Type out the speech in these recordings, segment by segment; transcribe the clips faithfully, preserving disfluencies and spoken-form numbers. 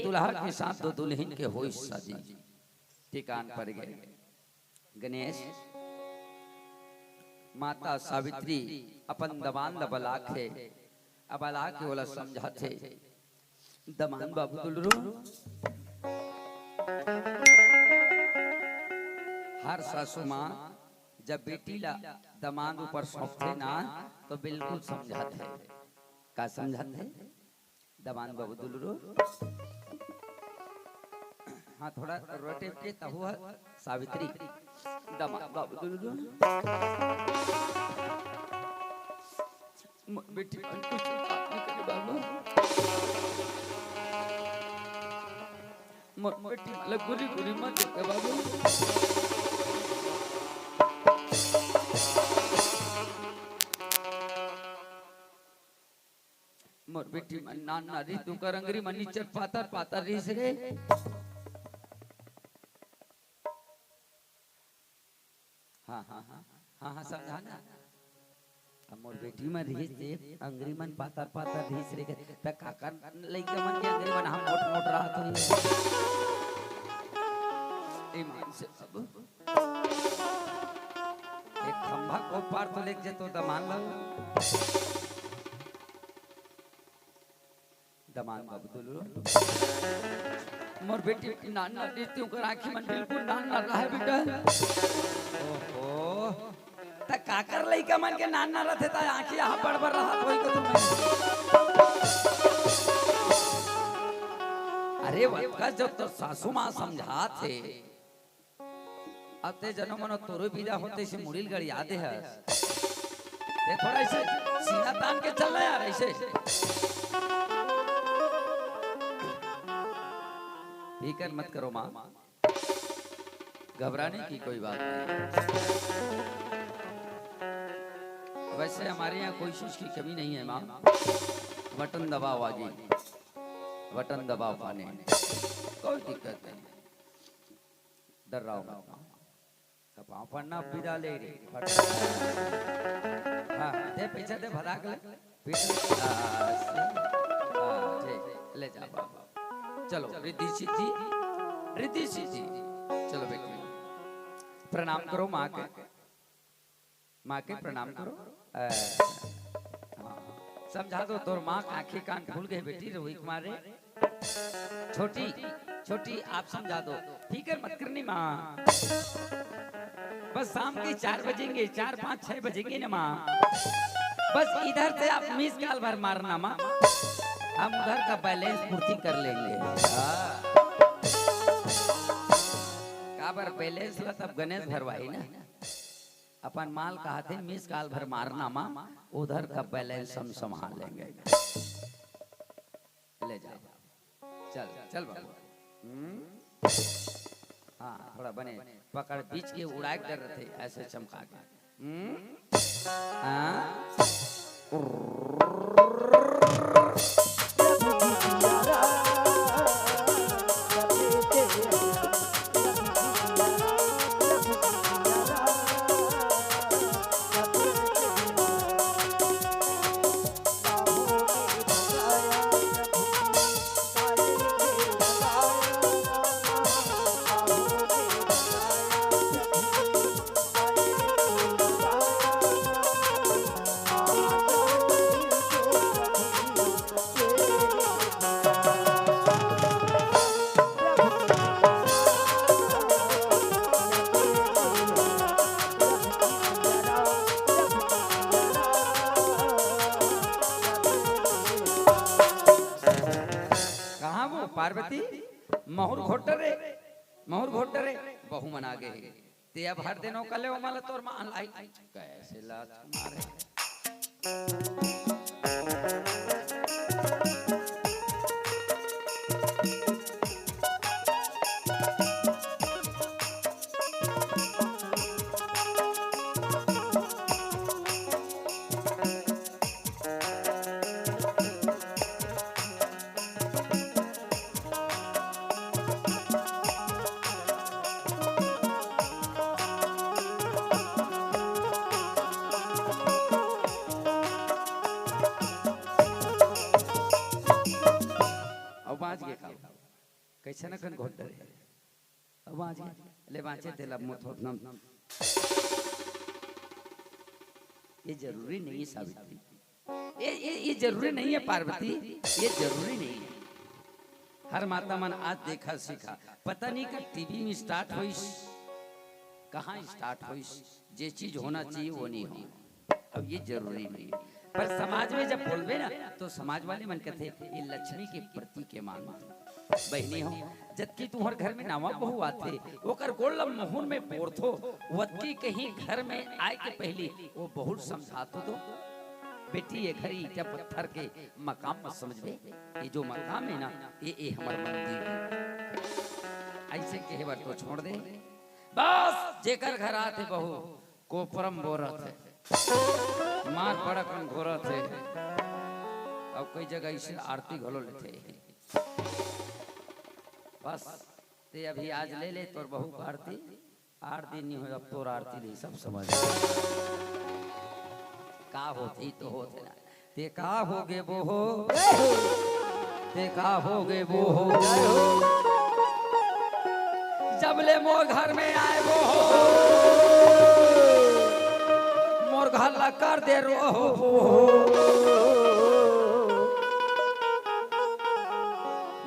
दुल्हा के साथ दो दुल्हिन के होइस शादी। ठिकान पर गए गणेश, माता सावित्री अपन दमांद ला बलाके, अब बलाके ओला समझाथे, दमांद बाबू दुलरू, हर सासू माँ जब बेटी ला दमांद ऊपर सौंपथे ना, तो बिल्कुल समझाथे। का समझाथे? दमांद बाबू दुलरू। हाँ, थोड़ा रोटे के तहु ह सावित्री। दमांद बाबू दुलरू। मोर बेटी मन कुछ बात नहीं करे बाबू। मोर बेटी मन ला गुरी गुरी मत देखे बाबू। मोर बेटी मन नान नारी तू कर अंगरी मन निचर पातर पातर रहिस रे। हाँ, हाँ, हाँ, हाँ, हाँ, समझा ना। अब मोर बेटी मन रहिस ते अंगरी मन पातर पातर रहिस रे, त काकर लइका मन के अंगरी मन हम मोट मोट रहत होही। ईमान से अब एक खंभा को पार तो लेके जेतो दमान लो। दमांद बाबू दुलरू। मोर बेटी नान नान रहिस ते ओकर आँखी मन बिल्कुल नान नान रहे बेटा। ओहो। त काकर लइका मन के नान नान रथे त आँखी यहाँ बड़ बड़ रहत होही को तुम। अरे वतका जब तो सासू माँ समझाथे, अब ते जनो मनो तोरो बिदा होथे से मुड़ी ल गड़िया दे हस। ते थोड़ा ऐसे सीना तान के चल ना यार, ऐसे। फिकर मत करो माँ, घबराने की कोई बात नहीं। वैसे हमारे यहाँ कोई चीज की कमी नहीं है माँ। बटन दबाओ आगे, बटन दबाओ खाने, कोई दिक्कत नहीं। डर्राओ मत माँ। कपाव पन्ना बिदा ले रे। फट। हाँ, दे पीछे दे भदाक ले। पीछे। हाँ, हाँ, ठीक, ले जा बाबा। चलो, रिद्धि सिद्धि, रिद्धि सिद्धि। चलो बेटी, प्रणाम करो माँ के। माँ के प्रणाम करो। अ, हाँ, समझा दो, तोर माँ के आँखी कान फूल गए बेटी, रोई के मारे। छोटी, छोटी, आप समझा दो, फिकर मत करनी माँ। बस शाम के चार बजेंगे, चार, पाँच, छह बजेंगे ना माँ, बस इधर से आप मिस कॉल भर मारना माँ, हम उधर का बैलेंस पूर्ति कर लेंगे। हाँ। काबर बैलेंस ला तब गणेश भरवाही ना। अपन माल कहाथे मिस कॉल भर मारना माँ, उधर का बैलेंस हम संभाल लेंगे। ले जा, चल, चल बाबू। हम्म? हाँ, थोड़ा बने पकड़, बीच के उड़ाए के डर रथे, ऐसे चमका के। हम्म? हाँ? कहाँ वो पार्वती? महुर घोट रे, महुर घोट रे, बहू मन आ गे हे। ते अब हर दिन ओकर ले ओमा ल तोर मान लाई। कैसे लात मारे। कइसे न कन घोट डरे। अब बाँच गे, ले बाँचे तेला मोर थोथना। ये जरूरी नहीं है सावित्री, ये, ये, ये जरूरी नहीं है पार्वती, ये जरूरी नहीं है। हर माता मन आज देखा सीखा, पता नहीं कब टीवी में स्टार्ट होइस, कहाँ स्टार्ट होइस, जे चीज होना चाहिए वो नहीं हो। अब ये जरूरी नहीं है। पर समाज में जब बोलबे ना, तो समाज वाले मन कथे, "ये लक्ष्मी के प्रतीक के मान।" बहिनी हो, जतकी तुंहर घर में नवा बहू आथे, ओकर गोड़ ल मुहुर में बोरथो, वतकी कहीं घर में आए के पहिली वो बहू ल समझाथो तो, "बेटी, ये घर ईंटा पत्थर के मकाम मत समझबे, ये जो मकाम है ना, ये, ये हमर मंदिर है।" अइसे कहे बर तो छोड़ दे। बस जेकर घर आथे बहू, कोपरम बोरत हे, मार पड़कन घोरत हे, अउ कई जगह अइसे आरती घलो लेथे। बस, ते अभी आज ले ले तोर बहू के आरती, आठ दिन नहीं होय, अब तोर आरती नहीं, सब समझ। का होथे तो होथे ना। ते का होगे बहू? ते का होगे बहू? जब ले मोर घर में आए बहू, मोर घर ला कर दे रोहू बहू।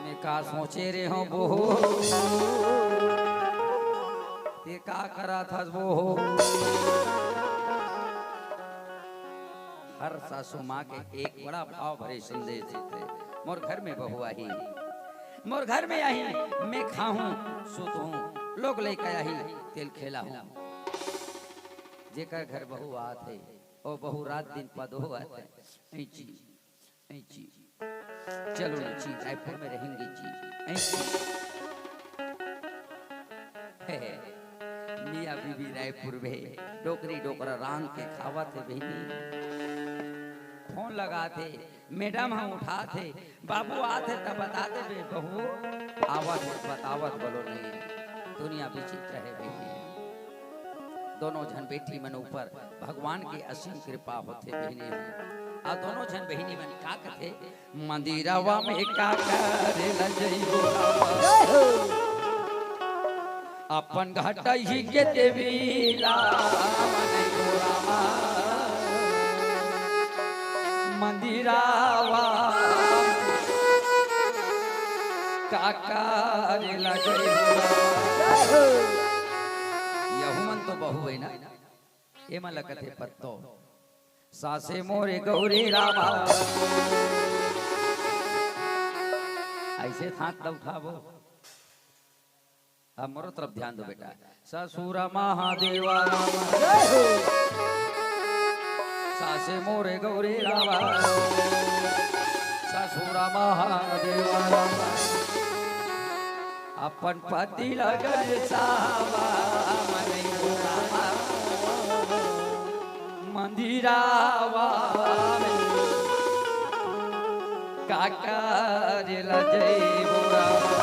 मैं का सोचे रेहेंव बहू? ते का करत हस बहू? हर सासू माँ के एक बड़ा भाव भरे संदेश देथे, मोर घर में बहू आही, मोर घर में आही, मैं खाहूँ, सुतहूँ, लोग लइका आही, तेल खेलाहूँ। जेकर घर बहू आत हे, ओ बहू रात दिन पदो आत हे। ऐ जी, ऐ जी, चलो ना जी, रायपुर में रहेंगे जी। ऐ जी। हे, हे, मियाँ बीबी रायपुर में डोकरी डोकरा रांध के खावत हे बहिनी। फोन लगात हे, मैडम ह उठात हे, "बाबू आत हे त बता देबे बहू, आवत हे बतावत बोलो नहीं।" दुनिया विचित्र हे बहिनी। दोनों झन बेटी मन ऊपर भगवान के असीम कृपा होथे बहिनी हो। आ दोनों झन बहिनी मन का कथे, "मंदिरवा में का करे ल जइबो रामा, अपन घटही के देवी ला मनइबो रामा। मंदिरवा का करे ल जइबो रामा।" यहू मन तो बहू हे ना, एमन ल कथे पत्तो। सासे मोरे गौरी रामा। अइसे हाथ ल उठाबो। अब मोरो तरफ ध्यान दो बेटा। ससुर महादेवा रामा। सासे मोरे गौरी रामा। ससुर महादेवा रामा। अपन पति लगन सावा मनई रामा। मंदिरावा में का करे ल जइबो रामा।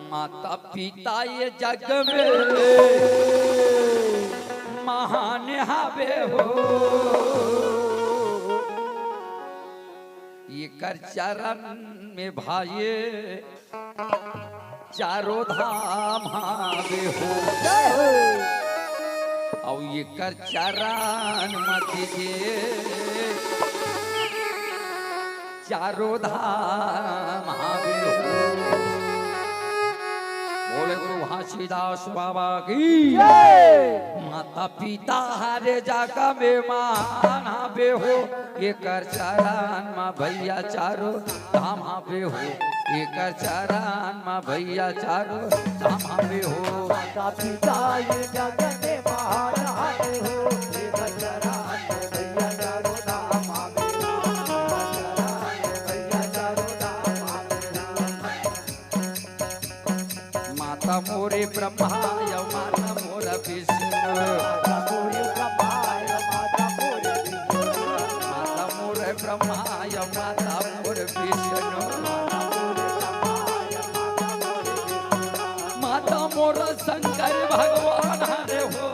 माता पिता ये जग में महान हावे हो, एकर चरण में भाई चारों धाम हावे हो। अउ एकर चरण म दीदी चारों धाम हावे हो। बोले गुरु घासीदास बाबा की। माता पिता हरे जग में महान हावे हो, एकर चरण म भैया चारों धाम हावे हो, एकर चरण म भैया चारों धाम हावे हो। माता पिता ये जग में महान हावे हो, एकर चरण म भैया चारों धाम हावे हो, एकर चरण म भैया चारों धाम हावे हो। माता मोरे ब्रह्मा या माता मोर विष्णु। माता मोरे ब्रह्मा या माता मोर विष्णु। माता मोरे ब्रह्मा या माता मोर विष्णु। माता मोरे ब्रह्मा या माता मोर विष्णु। माता मोर शंकर भगवान हरे हो।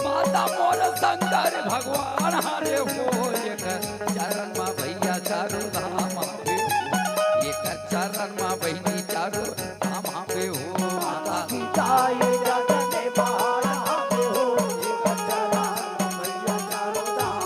माता मोर शंकर भगवान हरे हो। एकर चरण म भैया चारों धाम हरे हो। चरण मा बहिनी चारो धाम हवे हो माता। पिता ये जग में बहार हवे हो, ये बच्चा राम भैया चारो धाम।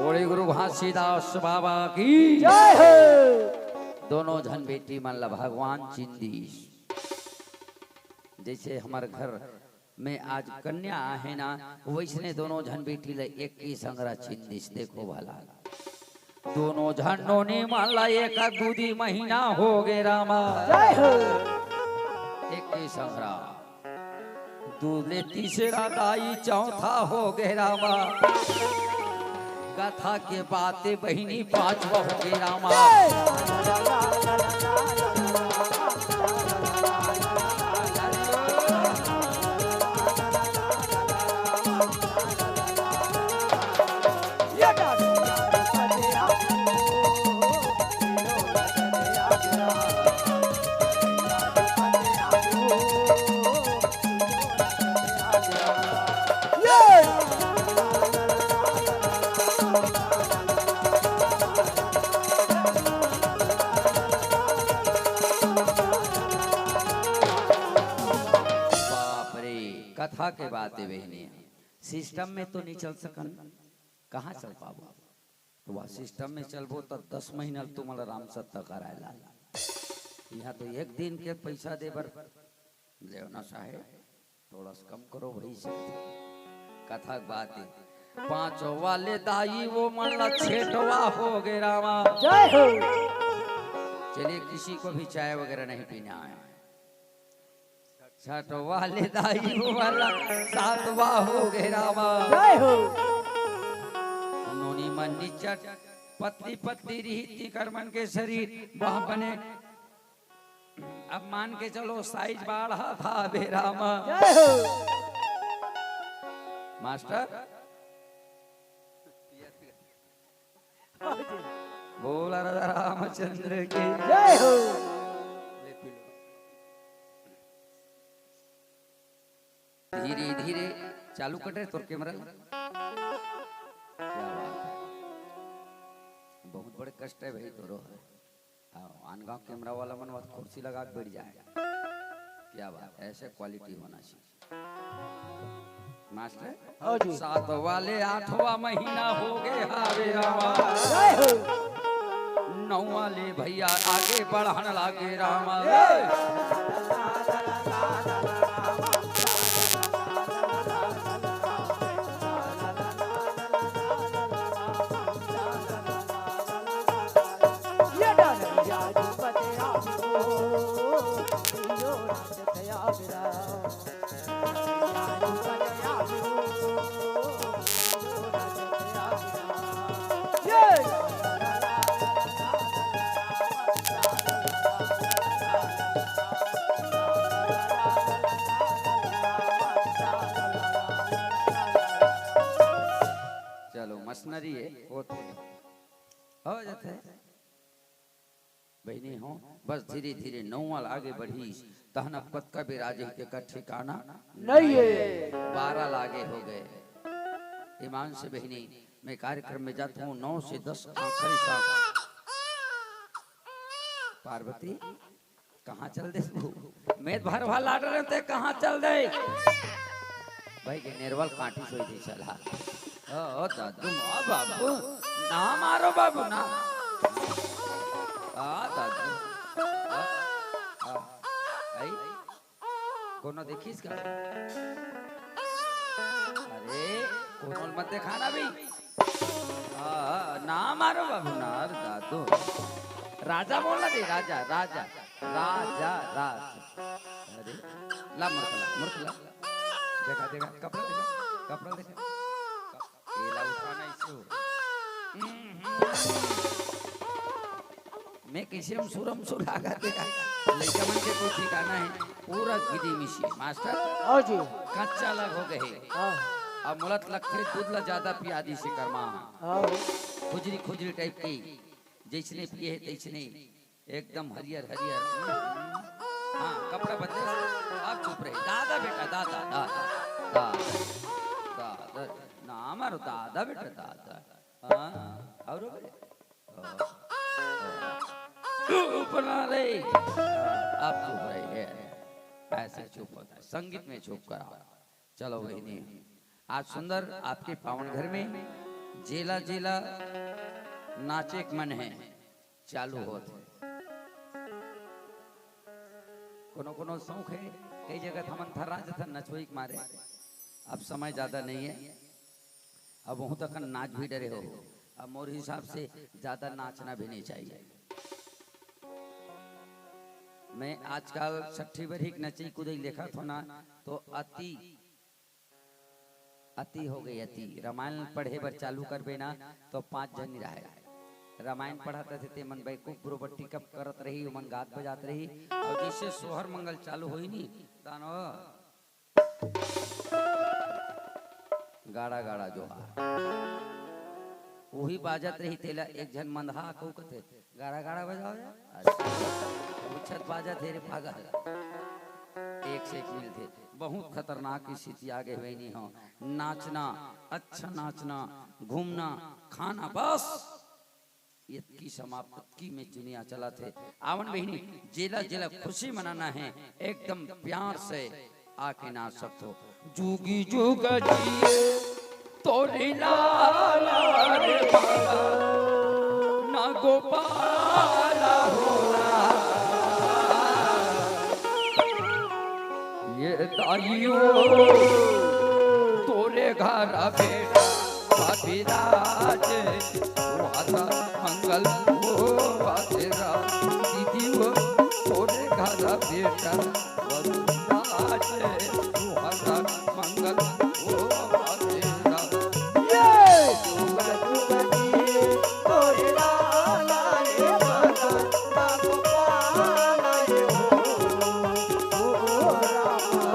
बोले गुरु घासीदास बाबा की जय हो। दोनों झन बेटी मन ला भगवान चिन्ह दिस। जैसे हमर घर में आज कन्या आहे ना, वैसने दोनों झन बेटी ला एक ही संघरा चिन्ह दिस। देखो भला, दोनों झन नोनी मन ला एक दूदी महीना हो गे रामा। जय हो। एक ही संघरा। दू ले तीसरा दाई चौथा हो गे रामा। कथा के बाते बहिनी पांचवा हो गे रामा। बाप रे, कथा के बात हे बहिनी। सिस्टम में तो नहीं चल सकन, कहाँ चल पाबो? तो वह सिस्टम में चलबो त दस महीना तुमला राम सत्ता कराए ला। यहाँ तो एक दिन के पैसा दे बर लेवना साहेब, थोड़ा सा कम करो भाई से। कथा के बात हे, पांचों वाले दाई वो मन ला छेटवा हो गे रामा। जय हो। चलिए, किसी को भी चाय वगैरह नहीं पीना है। छठ वाले दाई वो मन ला सातवा हो गे रामा। जय हो। नोनी मन निचट पतली पतली रही, तिकर मन के शरीर वह बने। अब मान के चलो, साइज बाढ़ा था बे रामा। जय हो। मास्टर, बोला राजा रामचंद्र की जय हो। धीरे धीरे चालू कर रे तोर कैमरा। क्या बात है, बहुत बड़े कष्ट है भाई तोरो है। हाँ, आन गांव कैमरा वाला मन वत कुर्सी लगा के बैठ जाए। क्या बात है, ऐसे क्वालिटी होना चाहिए। मास्टर, हाँ जी। सात वाले आठवां महीना हो गे हावे रामा। जय हो। नौ वाले भैया आगे बढ़न लागे रामा। जय। चलो, मशीनरी है, वो तो हो जाता है। बहिनी हो, बस धीरे धीरे नौवां आगे बढ़िस, तहन अब कतका बेर आ जाही तेकर ठिकाना नइ हे। बारह लागे हो गए। ईमान से बहिनी, मैं कार्यक्रम में जाता हूँ, नौ से दस आखिरी सांस। पार्वती, कहाँ चल दे तू? मैं भर भर लाट रहे ते कहाँ चल दे? भाई के नेरवल काटी सोई थी चला। ओ, ओ दादू, माँ बाबू, ना मारो बाबू, ना। आ दादू। आ, आ, आई। कोनो देखिस का? अरे, कोनो ल मत देखाना भी। आ, ना मारो बाबू, ना, अरे दादू। राजा बोलना दे, राजा, राजा, राजा, राजा। अरे, ला मुर्ख ला, मुर्ख ला। देखा, देखा, कपड़ा देखा, कपड़ा देखा। ये ला उठाना इसको। हम्म, हम्म। मैं किसे हम सुरम सुरागा देखा। लइका मन के कोई ठिकाना है, पूरा गिदी मिशी। मास्टर, हाँ जी। कच्चा लग हो गए। हाँ। अब मुलत लगथे दूध ला ज्यादा पिया दी से करमा। हाँ। खुजरी खुजरी टाइप की, जैसने पिए है तैसने, एकदम हरियर हरियर। हाँ, कपड़ा बदले, अब चुप रहे। दादा बेटा, दादा, दादा, दादा, दादा, ना मारो दादा बेटा, दादा। हाँ, और बे? चुप ना रे। आप चुप रहे हैं। ऐसे चुप होता है। संगीत में चुप कराओ। चलो बहिनी, आज सुंदर आपके पावन घर में जेला जेला नाचे के मन है, चालू होत है। कोनो कोनो शौक है, कई जगह हमन थर्रा जथन नचोई के मारे। अब समय ज्यादा नहीं है, अब वहूँ तक नाच भी डरे हो। अब मोर हिसाब से ज्यादा नाचना भी नहीं चाहिए। मैं आजकल छठी बरही के नचई कुदई देखत हो ना, तो अति, अति हो गई अति। रामायण पढ़े बर चालू करबे ना, तो पांच झन रहे। रामायण पढ़त रथे ते मन बैकूफ बुरोबट्टी कब करत रही, ओमन गात बजात रही। और जैसे सोहर मंगल चालू होई नी, तानो गाड़ा गाड़ा जोहार। वही बाजत रही, तेला एक झन मंदहा को कथे, "गाड़ा गाड़ा बजाओ यार।" अच्छा, पूछत बाजत हे रे पागल। एक से एक मिलथे। बहुत खतरनाक स्थिति आ गए बहिनी हो। नाचना, अच्छा नाचना, घूमना, खाना, बस। इतकी समाप्त की में दुनिया चलत हे। आवन बहिनी, जेला जेला खुशी मनाना है, एकदम प्यार से आके नाच सकथो। जुगी जुग जिए तोरी लाला रे बाबा, ना गोपाला हो। ये दाइयो तोरे घर बेटा विराज, वाता मंगल हो वातेरा। दीदी हो तोरे घर बेटा विराज, वाता मंगल हो वातेरा। ये जुग जुग जिए तोरे लाला रे बाबा, ना गोपाला रे हो, हो रामा।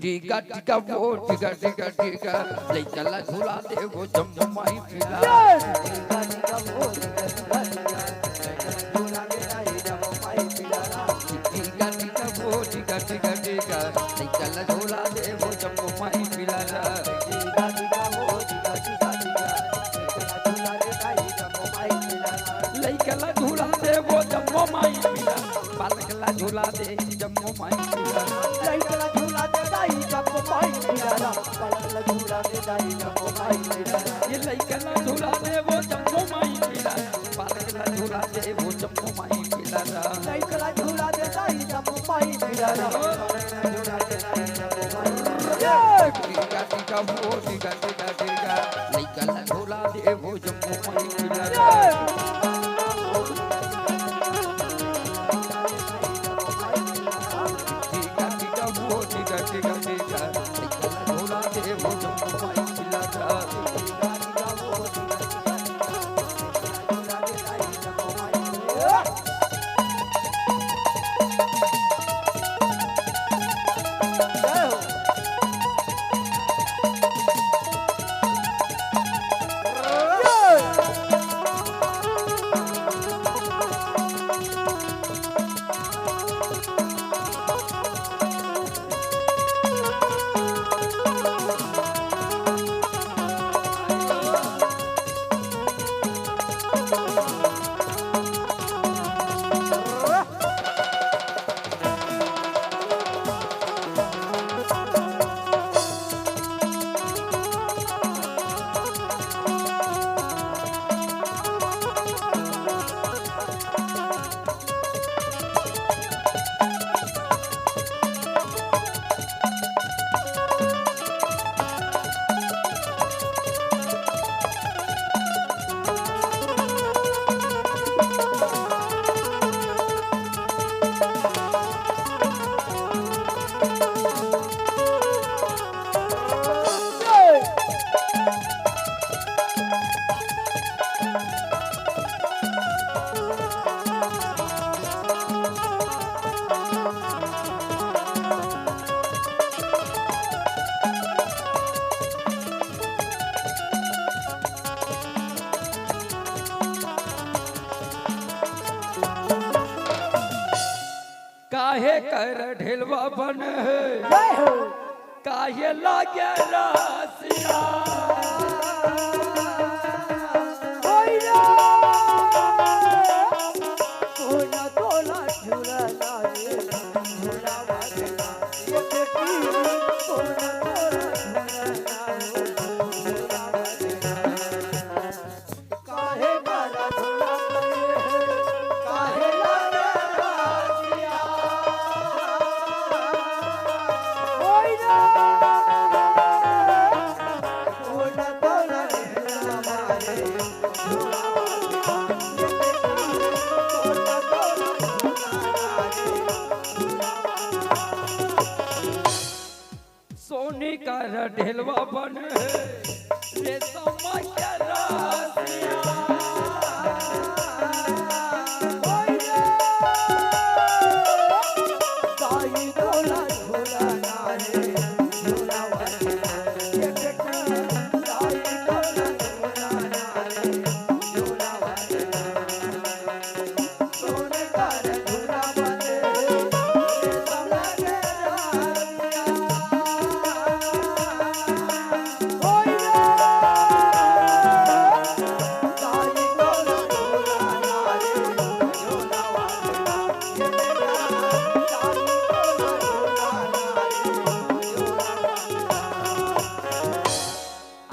डिगा डिगा वो डिगा डिगा डिगा, लइका ला झूला दे वो जम्मो माई पिला। टिका टिका, लइका ला झूला देबो जम्मो माई पिला ला। टिका टिका हो, टिका टिका टिका, लइका ला झूला दे दाई जम्मो माई पिला ला। लइका ला झूला देबो जम्मो माई पिला ला। बालक ला झूला दे जम्मो माई पिला ला। लइका ला झूला दे दाई जम्मो माई पिला ला। बालक ला झूला दे दाई जम्मो माई पिला ला। ये लइका ला झूला देबो जम्मो माई पिला ला। बालक ला झूला देबो जम्मो माई पिला ला। लइका ला झूला दे दाई जम्मो माई पिला ला। टिका टिका हो, टिका टिका टिका, लइका ला झूला देबो जम्मो माई पिला ला। टिका टिका हो, टिका टिका टिका, लइका ला झूला देबो जम्मो माई पिला ला। काहे कर ढेलवा बन हे? जय हो। काहे लागे रसिया? होई रे। कोना तोला झुलना रे, झुलावा रे। ये बेटी, कोना तोला झुलना रे, झुलावा रे। काहे मारा झूला परे हे, काहे लागे रासिया? होई रे। कोना तोला झूला मारे, झूला मारे। कोना तोला झूला मारे, झूला मारे। सोनी कर ढेलवा बन हे, रेशम के रसिया। दाई तोला झूला ना रे, झूला वाली ना। ये बेटा, दाई तोला झूला ना रे, झूला वाली ना।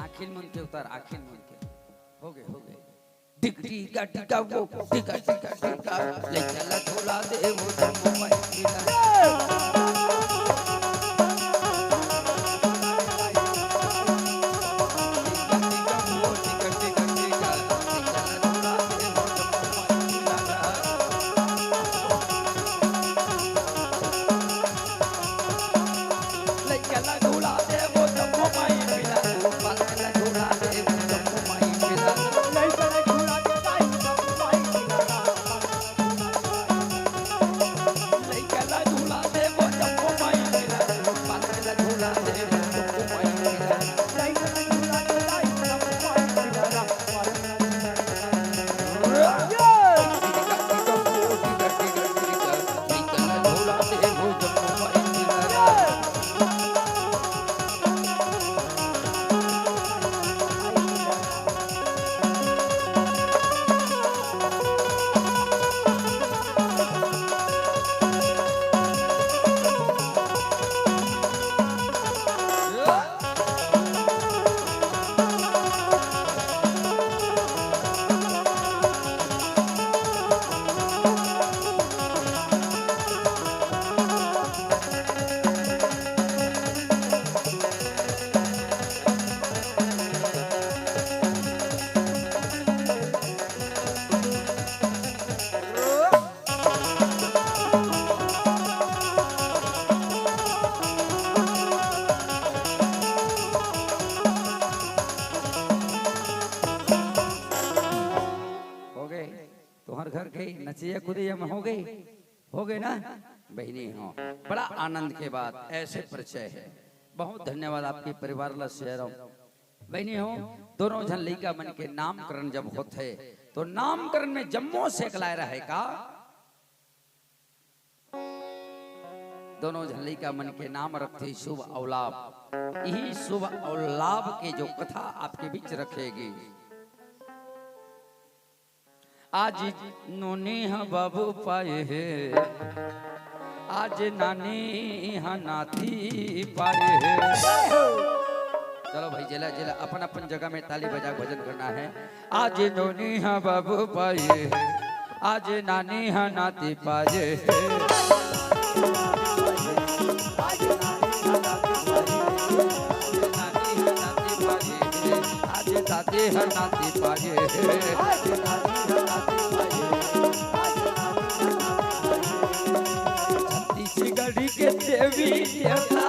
आँखिन मन के उतार, आँखिन मन के। हो गए, हो गए। टिक टिका टिका वो, टिका टिका टिका, लइका ला झूला देबो जम्मो माई पिला। कुदी हम हो गई, हो गए ना बहिनी हो। बड़ा आनंद के बात, ऐसे परिचय है। बहुत धन्यवाद आपके परिवार ला शेयर। बहिनी हो, दोनों झन लइका मन के नामकरण जब होथे तो नामकरण में जम्मो से एकलाय रहे का? दोनों झन लइका मन के नाम रखथे शुभ अउ लाभ। यही शुभ अउ लाभ के जो कथा आपके बीच रखेगी। आज नोनी ह बाबू पाए हे, आज नानी ह नाती पाए हे। चलो भाई, जेला जेला अपन अपन जगह में ताली बजा के भजन करना है। आज नोनी ह बाबू पाए हे, आज नानी ह नाती पाए हे। आज दादी ह नाती पाए हे। छत्तीसगढ़ के देवी देवता।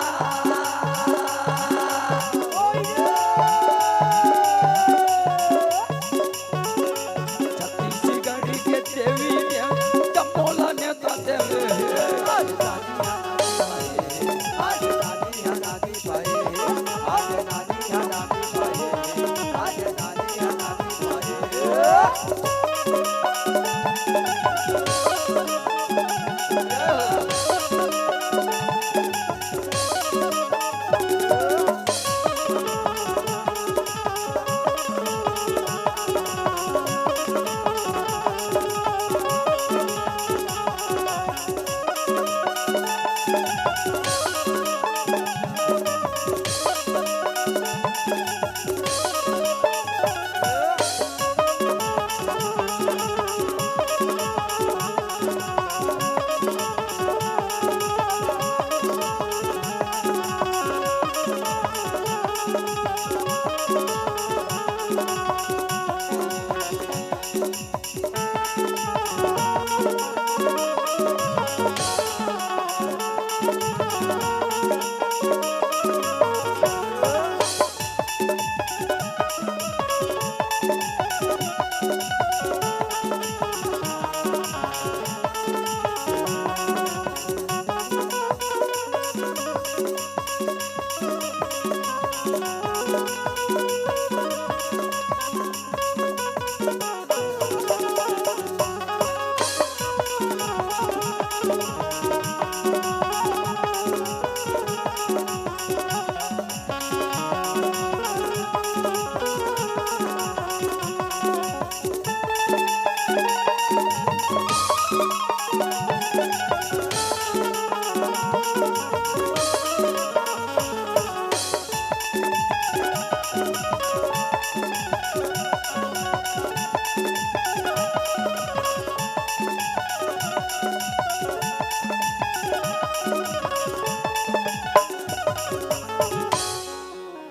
छत्तीसगढ़ के देवी देवता, मोला नेता देवे।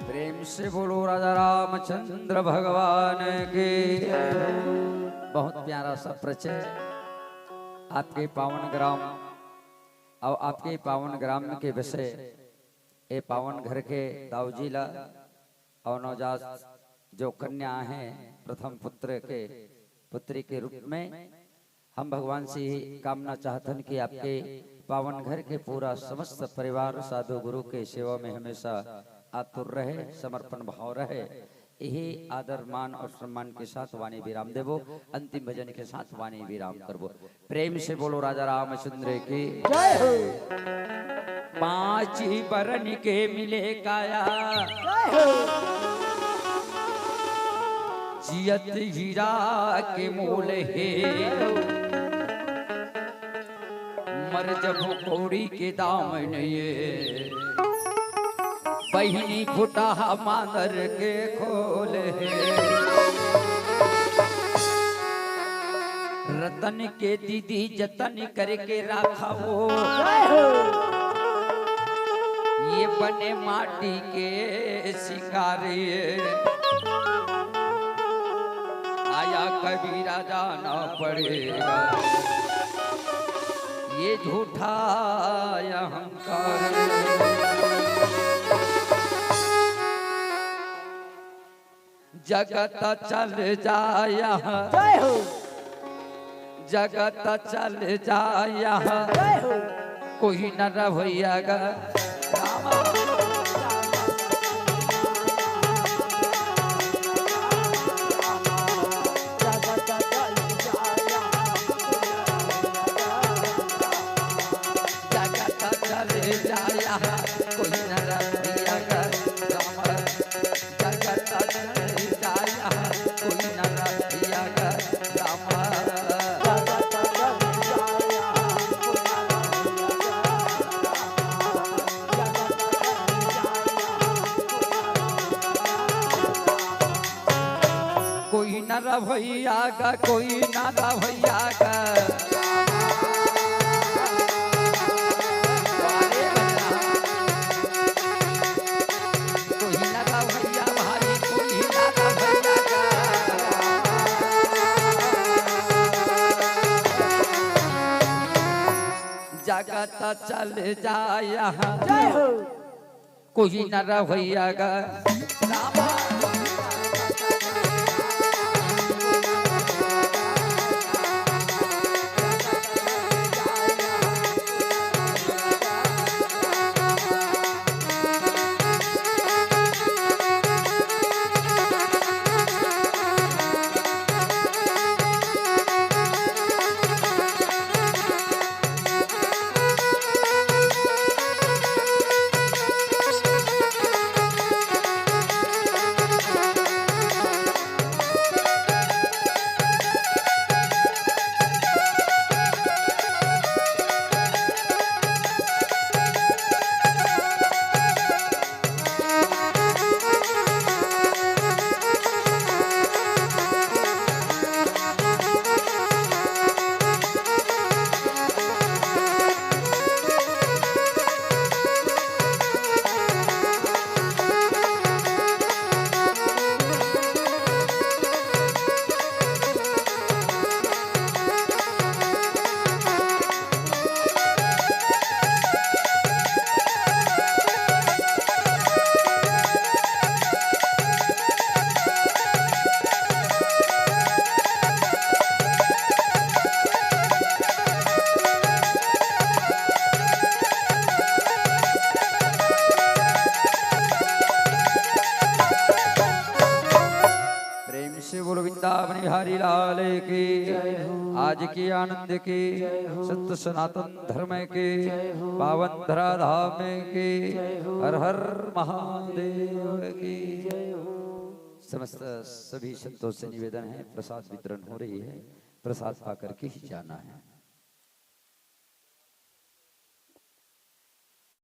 प्रेम से बोलो राजा रामचंद्र भगवान की। बहुत प्यारा सा परिचय आपके पावन ग्राम और आपके पावन ग्राम के विषय, ए पावन घर के दाऊजी ला और नवजात जो कन्या आहे प्रथम पुत्र के पुत्री के रूप में हम भगवान से यही कामना चाहथन कि आपके पावन घर के पूरा समस्त परिवार साधु गुरु के सेवा में हमेशा आतुर रहे, समर्पण भाव रहे। यही आदर, मान और सम्मान के साथ वाणी विराम देबो। अंतिम भजन के साथ वाणी विराम करबो। प्रेम से बोलो राजा रामचंद्र की जय हो। पांच बरन के मिले काया, जय हो। जियत हीरा के मोल हे। मर जबो कौड़ी के दाम नइये, बहिनी फुटाहा मांदर के खोल हे। रतन के दीदी जतन करके राखा वो, जय हो। ये बने माटी के शिकारी। आया कबीरा जाना पड़ेगा, ये झूठा अहंकार। जगत चल जाय, जय हो। जगत चल जाय, कोई न रहय गा। जगत चल जाय, कोई न रहय गा। जगत चल जाय, कोई न रहय गा। कोई न रहय गा, कोई न रहय गा। कोई न रहय भाई, कोई न रहय गा। जगत चल जाय, कोई न रहय गा। प्रेम से बोलो वृंदावन बिहारी लाल की, जय हो। आज के आनंद की, जय हो। सत्य सनातन धर्म की, जय हो। पावन धराधाम की, जय हो। हर हर महादेव की। जय हो। समस्त सभी संतों से निवेदन है, प्रसाद वितरण हो रही है, प्रसाद पा करके ही जाना है।